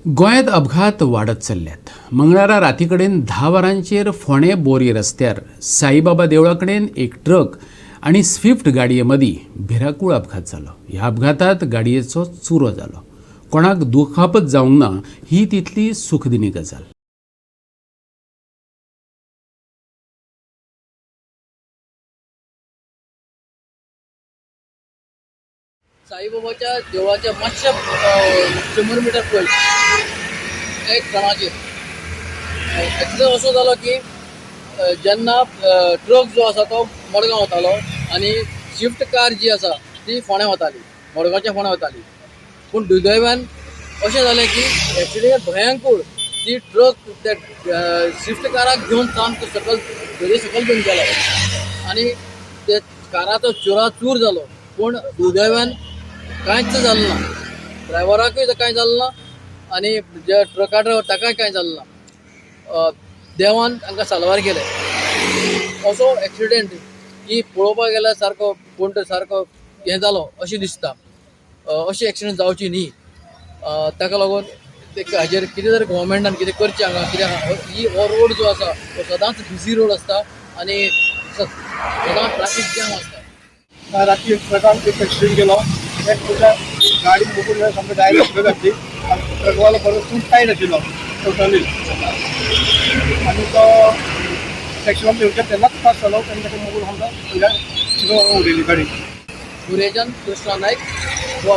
गोंयांत अपघात वाडत चल्ल्यात. मंगळारा राती कडेन 10 वरांचेर फोंडें बोरी रस्त्यार साईबाबा देवळा कडेन एक ट्रक आनी स्विफ्ट गाडये मदीं भिराकूळ अपघात जालो. ह्या अपघातांत गाडयेचो चुरो जालो. कोणाक दुखापत जावंक ना ही तितली सुखदिणी गजाल. साईबाबाच्या देवळाच्या मातशा 100 मिटर पयस एक कणाचेर एक्सिडंट असो जालो की जेन्ना ट्रक जो आसा तो मडगांव वतालो आनी स्विफ्ट कार जी आसा ती फोंड्या वताली, मडगांवच्या फोंड्या वताली. पूण दुर्दैवान अशें जालें की एक्सिडंट भयंकूर ती ट्रक त्या स्विफ्ट काराक घेवन सामको सकल दर्या सकल घेवन गेलो आनी ते काराचो चुराचूर जालो. पूण दुर्दैवान कांयच जालें ना, ड्रायव्हराकूय कांय जालें ना आनी जे ट्रका ड्रायव्हर ताकाय कांय जालें ना. देवान तांकां साल्वार केले. असो एक्सिडेंट की पळोवपाक गेल्यार सारको कोण तर सारको हें जालो अशें दिसता. अशें एक्सिडेंट जावची न्ही. ताका लागून ते हाजेर कितें तरी गव्हर्मेंटान कितें करचें हांगा, कित्याक ही हो रोड जो आसा हो सदांच बिजी रोड आसता आनी सदांच ट्राफीक जॅम आसता. राती एक ट्रकान एक एक्सिडेंट केलो. एक तुज्या गाडी मोडून सामकें डायरेक्ट सकयल घातली आनी ट्रकवालो बरो फूल टायट आशिल्लो टोटली आनी तो टॅक्सीवालो येवच्या तेन्नाच पास जालो तेन्ना ताका मोडून सामको वयल्यान सकयल व्हरून उडयली गाडी. सुरेजन कृष्णा नायक, गोवा.